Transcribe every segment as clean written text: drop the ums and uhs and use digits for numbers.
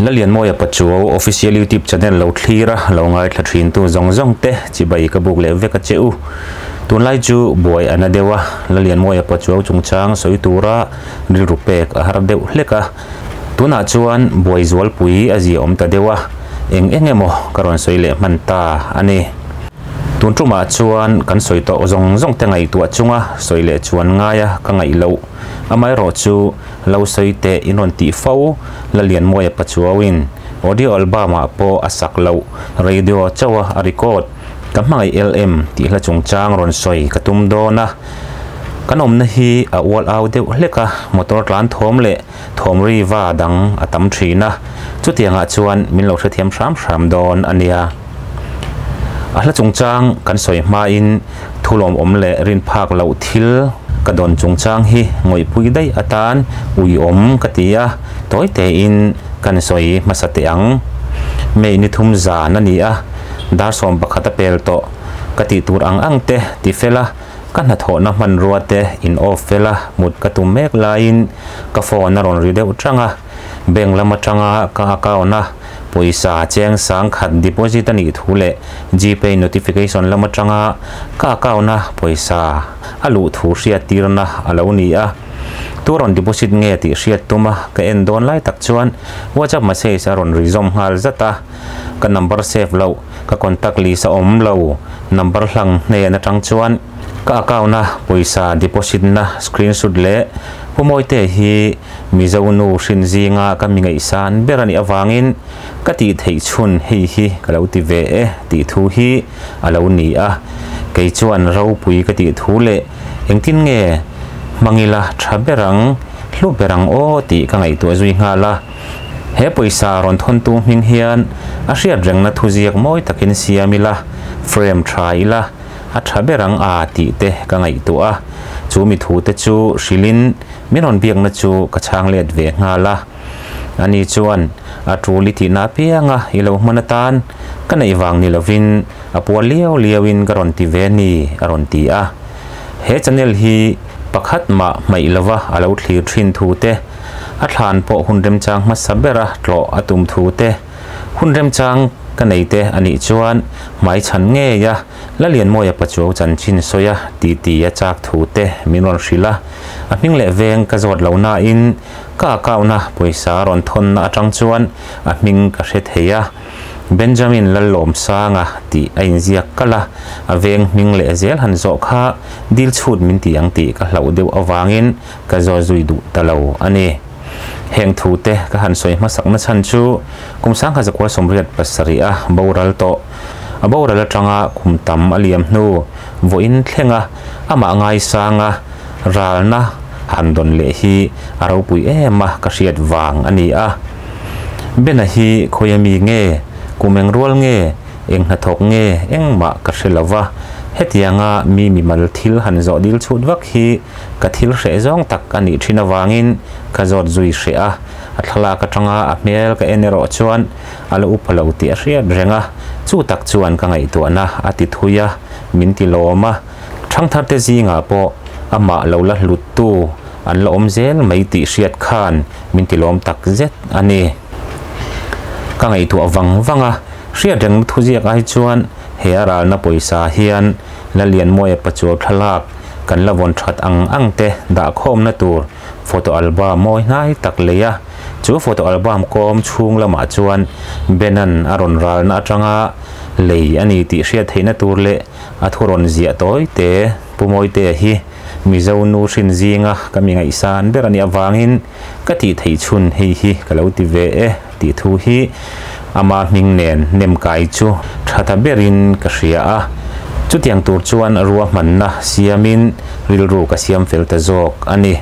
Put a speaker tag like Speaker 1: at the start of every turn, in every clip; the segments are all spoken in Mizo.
Speaker 1: Lalianmawia Pachuau Official YouTube Channel lo thlir a, lo ngaithla thintu zawng zawng te chibai ka buk leh vek a che u. Tunlai chu buai a na deuh a, Lalianmawia Pachuau chungchang sawi tura rilru pek a har deuh hlek a. Tunah chuan buai zualpui a zia awm ta deuh a, eng eng emaw ka rawn sawi leh hman ta a ni. Tun tumah chuan kan sawi tawh zawng zawng te ngaihtuah chunga sawi leh chuan ngaia ka ngaih loh. Amaherawh chu lo sawi teh in rawn tih fo Lalianmawia Pachuauin audio album ah pawh a sak loh radio chauh a a record ka hmangaih LM tih hla chungchang rawn sawi ka tum dawn a. Kan awmna hi a ual au deuh hlek a, motor tlan thawm leh thawm ri va dang a tam thin a, chutiangah chuan min lo hrethiam hram hram dawn a nia. A hla chungchang kan sawi hmain thulawmawm leh rinphak loh thil ka dawn chungchang hi ngawihpui daih atan uiawm ka ti a, tawi tein kan sawi hmasa teh ang. May ni thum zan a ni a, dar 11 a pel tawh ka tih tur ang ang te ti fel a, Ka hnathawhna hmanrua te in off fel a, mut ka tum mek laiin ka phone a rawn ri deuh chang a, bank lam atanga ka account a pawisa cheng sang khat deposit a nih thu leh Gpay notification lam atanga ka account a pawisa a luh thu hriat tirna a lo ni a. Tu rawn deposit nge tih hriat tum a ka en dawn lai tak chuan WhatsApp message a rawn ri zawm nghal zat a, ka number save loh Ka contact list a awm lo, number hlang hnen atang chuan ka account a pawisa deposit na screenshot leh Pu Mawite hi Mizo nu hrin zinga ka mi ngaihsan ber a nih avangin ka tih theih chhun hei hi ka lo ti ve e tih thu hi a lo ni a. Kei chuan ropui ka tih thu leh engtin nge hmangila tha ber ang, hlu ber ang aw tih ka ngaihtuah zui nghal a. He pawisa rawn thawntu hming hian a hriat rengna thuziak mawi takin siam ila, frame tha ila, a tha ber ang a tih te ka ngaihtuah a. Chu mi thute chu hrilhin min rawn biakna chu ka chhang let ve nghal a. Ani chuan a tul i tihna apianga i lo hman atan ka neih vang ni lovin a pual liau liauin ka rawn ti ve ni a rawn ti a. He channel hi pakhat mah hmaih lova a lo thlir thin thute A thlan pawh hun remchang hmasa bera tlawh a tum thu te, hun remchang ka nei te a nih chuan hmai chhan ngei a, Lalianmawia Pachuau chanchin sawi a titi a chak thu te min rawn hrilh a. A hming leh veng ka zawt lo nain ka account-a pawisa rawn thawnna atang chuan a hming ka hre thei a. Benjamin Lallawmsanga tih a inziak kalh a, a veng hming leh zel han zawh kha dil chhut min ti ang tih ka hlauh deuh avangin ka zaw zui duh ta lo a ni. Heng thu te ka han sawi hmasakna chhan chu kum 1987 a boral tawh. A boral atanga kum tam a liam hnu vawiin thlenga amah ngaisanga ralna han dawn leh hi a ropui em a ka hriat vang a ni a. Bena hi khawi ami nge, kum eng rual nge, Eng hnathawk nge engmah ka hre lo va, hetianga mi mimal thil han zawh dil chhut vak hi ka thil hreh zawng tak a nih thin avangin ka zawt zui hreh a, a thlalak atanga a hmel ka en erawh chuan a la upa lo tih a hriat reng a, chu tak chuan ka ngaihtuahna a ti thui a, min ti lawm a, thangtharte zingah pawh amah lo la hluttu an la awm zel mai tih hriat khan min ti lawm tak zet a ni. Ka ngaihtuah vang vang a. Hriat reng thuziak ai chuan he a ralna pawisa hian Lalianmawia Pachuau thlalak kan la vawn that ang ang te dahkhawmna tur photo album mawi hnai tak lei a. Chu photo album kawm chhung lamah chuan Benan a rawn ralna atanga lei a ni tih hriat theihna tur leh a thu rawn ziah tawi te Pu Mawitea hi Mizo nu hrin zinga ka mi ngaihsan ber a nih avangin ka tih theih chhun hei hi ka lo ti ve e tih thu hi ama hming nen nem kai chu tha ta berin ka hria a. Chutiang tur chuan ruahmanna siamin rilru ka siam fel ta zawk a ni.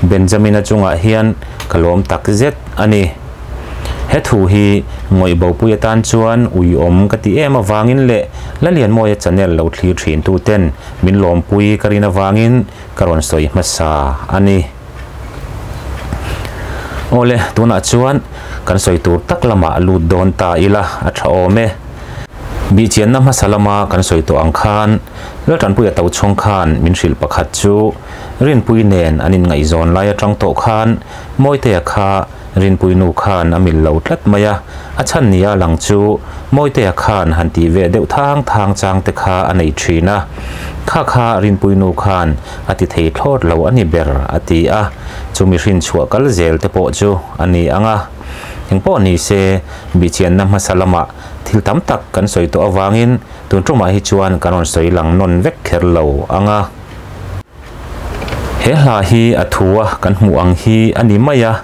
Speaker 1: Benjamina chungah hian ka lawm tak zet a ni. He thu hi ngawih bopui atan chuan uiawm ka ti em avangin leh Lalianmawia channel lo thlir thin tuten min lawmpui ka rin avangin ka rawn sawi hmasa a ni. Awle, tunah chuan kan sawi tur tak lamah lut dawn ta ila a tha awm e. Bihchianna hmasa lama kan sawi tawh ang khan Laltanpuia Tochhawng khan min hrilh pakhat chu Rinpui nen an inngaihzawn lai atang tawh khan Mawitea kha. Rinpui nu khan a mil lo tlat mai a, a chhan nia lang chu Mawitea khan han tih ve deuh thang thang chang te kha a nei thin a, kha kha Rinpui nu khan a ti thei thlawt lo a ni ber a ti a, chumi hrinchhuah kal zel te pawh chu a ni ang a. Engpawh ni se, bihchianna hmasa lamah thil tam tak kan sawi tawh avangin tun tumah hi chuan kan rawn sawi lang nawn vek kher lo ang a. He hla hi a thu a kan hmuh ang hi a ni mai a,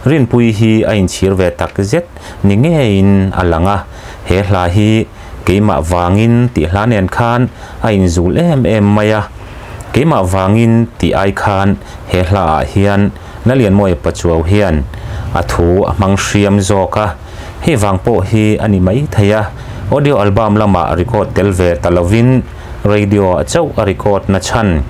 Speaker 1: Rinpui hi a inchhir ve tak zet ni ngeiin a lang a, he hla hi keimah vangin tih hla nen khan a inzul em em mai a, keimah vangin tih ai khan he hla ah hian Lalianmawia Pachuau hian a thu a hmang hriam zawk a, hei vang pawh hi a ni mai thei a, audio album lamah record tel ve ta lovin radio ah chauh a record na chhan.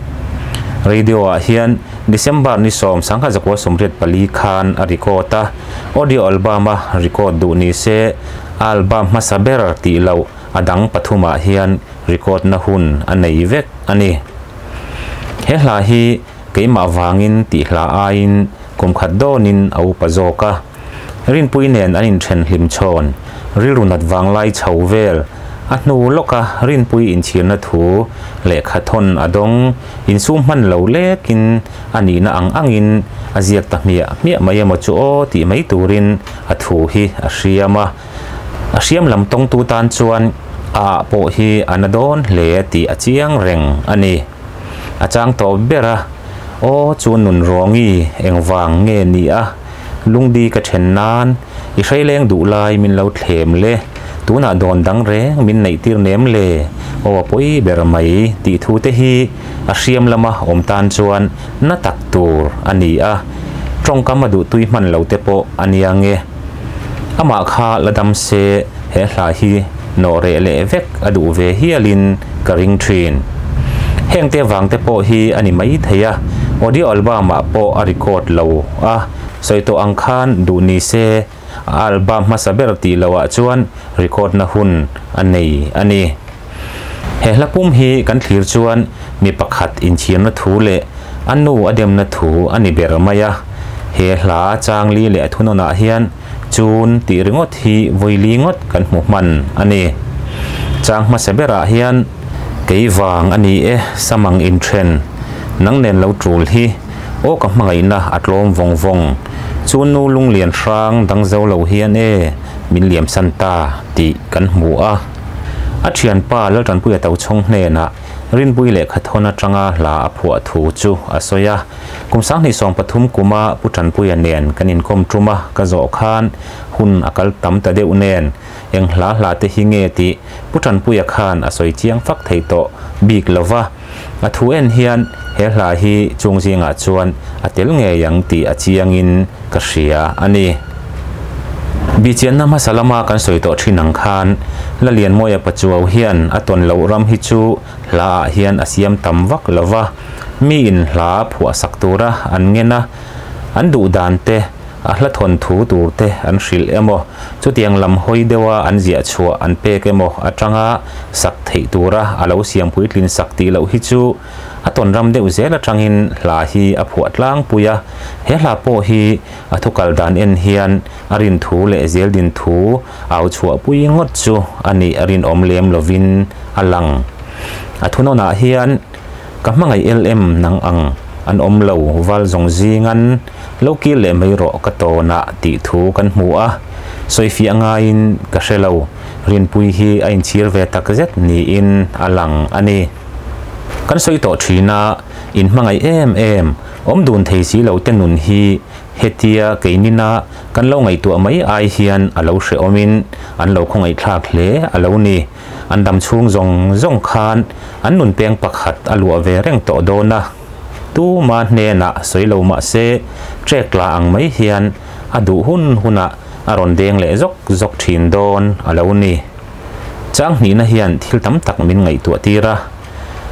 Speaker 1: Radio ah hian December ni 10, 1984 khan a record a, audio album a record duh ni se album hmasa ber tih loh a dang pathumah hian record na hun a nei vek a ni. He hla hi Keimah vangin tih hla aiin kum khat dawnin a upa zawk a. Rinpui nen an inthen hlim chhawn, rilru nat vanglai chho vel, a hnu lawka Rinpui inchhirna thu lehkha thawn a dawng, insum hman lo lekin a nihna ang angin a ziak ta hmiah hmiah mai emaw chu aw tih mai turin a thu hi a hriam a. A hriam lam tawngtu tan chuan a ah pawh hi a na dawn hle tih a chiang reng a ni. A chang tawp ber a, Aw chu nun Rawngi engvang nge ni a, lungdi ka then nan, i hreileng duh lai min lo thlem le, tunah dawn dang reng min neih tir nem le, aw a pawi ber mai tih thu te hi a hriam lama awm tan chuan na tak tur a ni a, tawngkam a duhtui hman lo te pawh a nia nge. Amah kha la dam se he hla hi nawh reh leh vek a duh ve hialin ka ring thin. Heng te vang te pawh hi a ni mai thei a, audio album ah pawh a record lo a, sawi tawh ang khan duh ni se a album hmasa ber tih loh ah chuan record na hun a nei a ni. He hla pum hi kan thlir chuan mi pakhat inchhirna thu leh a nu a demna thu a ni ber mai a, he hla changli leh a thunawnah hian Chun tih ringawt hi vawili ngawt kan hmu hman a ni. Chang hmasa berah hian kei vang a ni e samang inthen, nang nen lo tul hi aw ka hmangaihna a tlawm vawng vawng, chu nu lunglian hrang dang zo lo hian e min liamsan ta tih kan hmu a. A thianpa Laltanpuia Tochhawng hnenah Rinpui lehkha thawn atanga hla a phuah thu chu a sawi a. Kum 2013 kuma Pu Tanpuia nen kan inkawm tum a, ka zawh khan hun a kal tam ta deuh nen eng hla hla te hi nge tih Pu Tanpuia khan a sawi chiang fak thei tawh bik lo va. A thu en hian he hla hi chung zingah chuan a tel ngei ang tih a chiangin ka hria a ni. Bihchianna hmasa lama kan sawi tawh thin ang khan Lalianmawia Pachuau hian a tawn loh ram hi chu hla ah hian a siam tam vak lo va, mi in hla phuah sak tura an ngen a, an duh dan te, a hla thawn thu tur te an hrilh emaw, chutiang lam hawi deuha an ziah chhuah an pek emaw atanga sak theih tura a lo siam puitlin sak tih loh hi chu a tawn ram deuh zel atangin hla hi a phuah tlangpui a, he hla pawh hi a thu kal dan en hian a rin thu leh zel din thu Au chhuahpui ngawt chu a nih a rinawm lem lovin a lang. A thunawnah hian, Ka hmangaih LM nang ang an awm lo val zawng zingan lo kir leh mai rawh ka tawnah tih thu kan hmu a, sawifiah ngaiin ka hre lo, Rinpui hi a inchhir ve takzet niin a lang a ni. Kan sawi tawh thin a, in hmangaih em em, awm dun thei si lo te nun hi Hetia keinina kan lo ngaihtuah mai ai hian a lo hrehawmin an lo khawngaihthlak hle a lo ni. An dam chhung zawng zawng khan an nun peng pakhat a luah ve reng tawh dawn a. Tuma hnenah sawi lo mah se trek la ang mai hian a duh hun hunah a rawn deng leh zawk zawk thin dawn a lo ni. Chang hnihna hian thil tam tak min ngaihtuah tir a.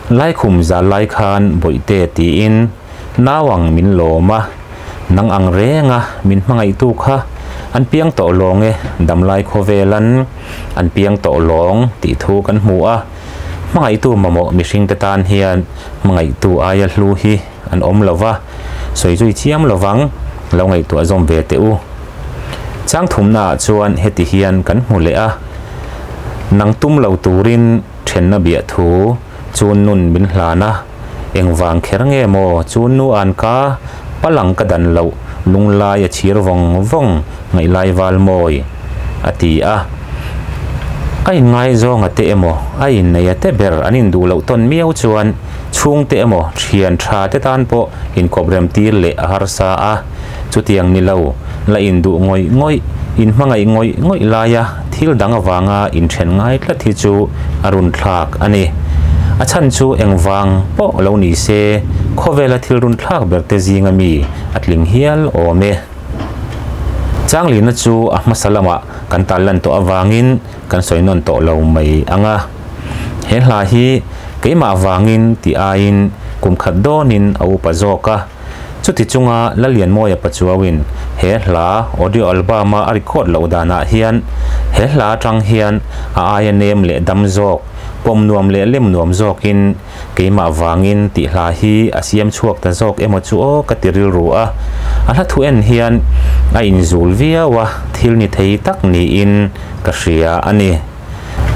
Speaker 1: Laikhum zal lai khan Bawihte tiin. Nau ang min lawm a, nang ang reng a min hmangaihtu kha an piang tawh lawng e, damlai khawvelan an piang tawh lawng tih thu kan hmu a. Hmangaihtu mamawh mihringte tan hian hmangaihtu aia hlu hi an awm lo va, sawi zui chiam lovang, lo ngaihtuah zawm ve teh u. Chang thumnaah chuan heti hian kan hmu leh a, Nang tum lo turin thenna biah thu chu nun min hlan a, engvang kher nge maw chu nu an ka palang ka dan loh lunglai a chhir vawng vawng ngaihlai val mawi, a ti a. A inngaizawng a te emaw a innei a te ber an induh loh tawn miau chuan chhungte emaw thian tha te tan pawh inkawp rem tir leh a harsa a. Chutiang ni lo, la induh ngawih ngawih, inhmangaih ngawih ngawih laia thil dang avanga inthen ngai tlat hi chu a runthlak a ni. A chhan chu engvang pawh lo ni se, khawvela thil runthlak berte zinga mi a tling hial awm e. Changlina chu a hmasa lamah kan tarlan tawh avangin kan sawi nawn tawh lo mai ang a. He hla hi keimah vangin tih aiin kum khat dawnin a upa zawk a. Chuti chunga Lalianmawia Pachuauin he hla audio album-a a record loh danah hian he hla atang hian a aia nem leh dam zawk, pawm nuam leh lem nuam zawkin keimah vangin tih hla hi a siam chhuak ta zawk emaw chu aw ka ti rilru a. A hla thu en hian a inzul viau a, thil ni thei tak niin ka hria a ni.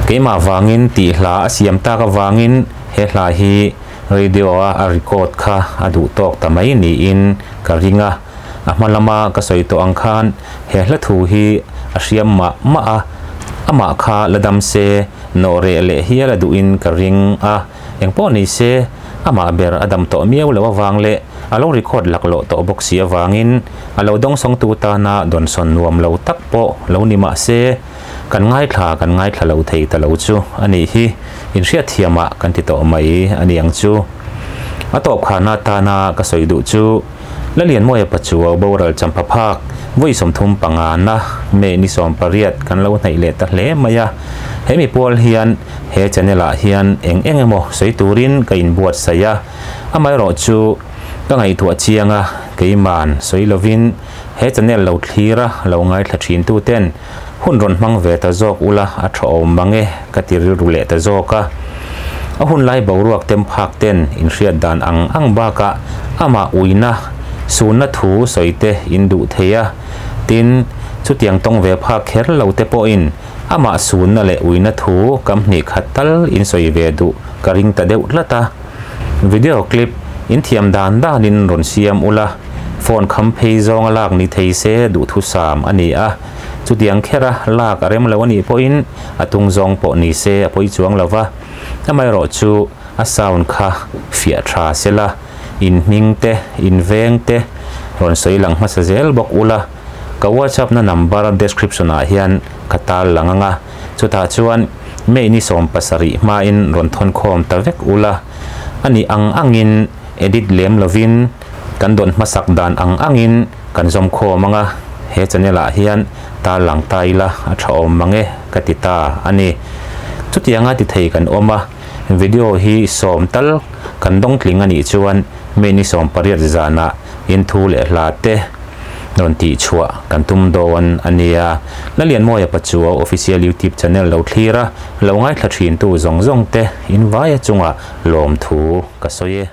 Speaker 1: Keimah vangin tih hla a siam tak avangin he hla hi Radio-a a record kha a duh tawk ta mai niin ka ring a, a hma lama ka sawi tawh ang khan he hla thu hi a hriam mah mah a, amah kha la dam se nawh reh leh hial a duhin ka ring a, engpawh ni se amah ber a dam tawh miau loh avang leh a lo record laklawh tawh bawk si avangin a lo dawngsawngtu tana dawnsawn nuam lo tak pawh lo ni mah se. Kan ngaithla kan ngaithla lo thei ta lo chu a nih hi, inhriatthiamah kan ti tawh mai a ni ang chu. A tawp kharna atana ka sawi duh chu, Lalianmawia Pachuau boral champha phak vawi 35 na May ni 18 kan lo hnaih leh ta hle mai a, he mi pual hian he channel ah hian eng eng emaw sawi turin ka inbuatsaih a, amaherawh chu ka ngaihtuah chiang a, keiman sawi lovin he channel lo thlir a lo ngaithla thin tu ten Hun rawn hmang ve ta zawk ula a tha awm mang e ka ti rilru leh ta zawk a. A hun lai boruak tem phak ten inhriat dan ang ang bakah amah uina, sunna thu sawi te in duh thei a. Tin, chutiang tawng ve phak kher lo te pawhin amah sunna leh uina thu kam hnih khat tal in sawi ve duh ka ring ta deuh tlat a. Video clip in thiam dan danin rawn siam ula, phone kham phei zawnga lak ni thei se duhthusam a ni a. Chutiang khera lak a rem lo a nih pawhin a tung zawng pawh ni se a pawi chuang lo va, amaherawh chu a sound kha fiah tha se la, in hming te, in veng te rawn sawi lang hmasa zel bawk ula, ka WhatsApp na number description ah hian ka tar lang ang a, chutah chuan May ni 17 hmain rawn thawn khawm ta vek ula, a nih ang angin edit lem lovin kan dawn hmasak dan ang angin Kan zawm khawm ang a, he channel ah hian tarlang ta ila a tha awm mang e ka ti ta a ni. Chutianga ti thei kan awm a, video hi sawm tal kan dawng tling a nih chuan May ni 18 zanah in thu leh hla te rawn tih chhuah kan tum dawn a nia. Lalianmawia Pachuau Official YouTube channel lo thlir a, lo ngaithla thintu zawng zawng te in vaia chungah lawmthu ka sawi e.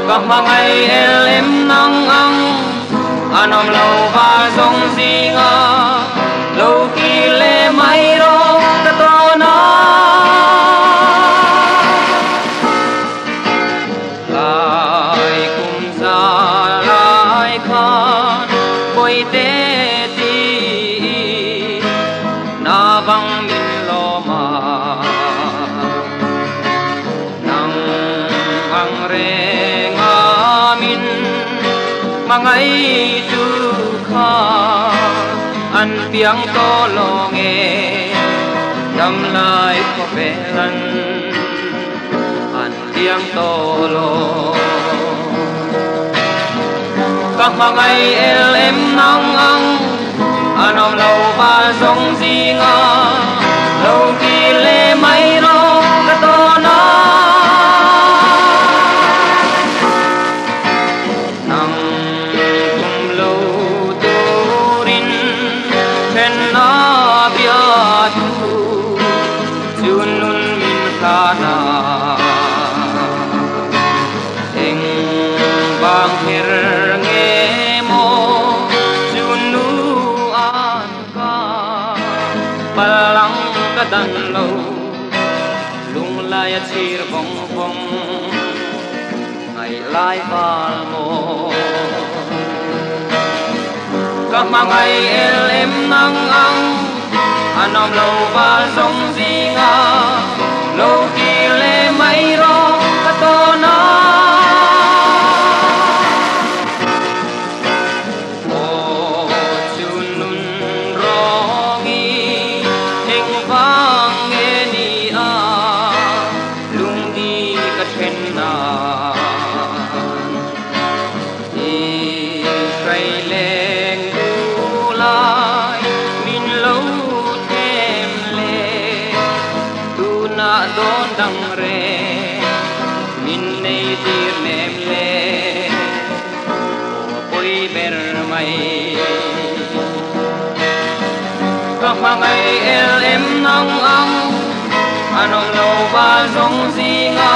Speaker 2: Ka hmangaih el em nang ang an awm lo va zawng zinga lo ki le mai rawh ka tawn a. Lai kum za lai khan bawihte ti na vang min lawm a. Mangai tu kha an piang to lo nge dam lai kho velan an piang to lo ka mangai el em nang ang anom lo ba zong zinga lo ki le mai ro ka to na nang kum lo turin then na bia tu chun nun min kha na eng bang her nge mo chun nu an ka palang ka dan lo lung lai a chir bong bong ngày lai val mo ka mangai el em nang ang anom lo ba zong zinga lo ki le mai ro ka to na o chun nun rongi eng vang nge ni a lung di ka then na i hrai leng du lai min lo thêm le tu na don dang re min nei tir nem le o poi ber mai ka mangai el em nang ang anom lo ba zong zinga